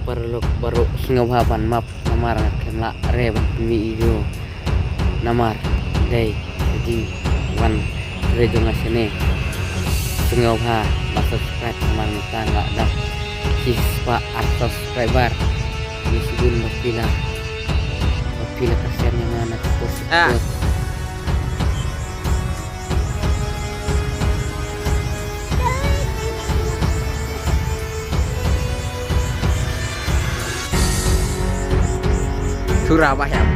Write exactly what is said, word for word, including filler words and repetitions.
Paralok baroh sngewbha ban map namar nga khlem lah re ban pynmih ïa u namar dei ka jingwan re jong nga shane. Sngewbha ba subscribe namar mynta nga la dap shispah ar subscriber. Ngi sngewbha ba phi la ba phi la kyrsiang ïa nga na ka post. Sura ba hiam.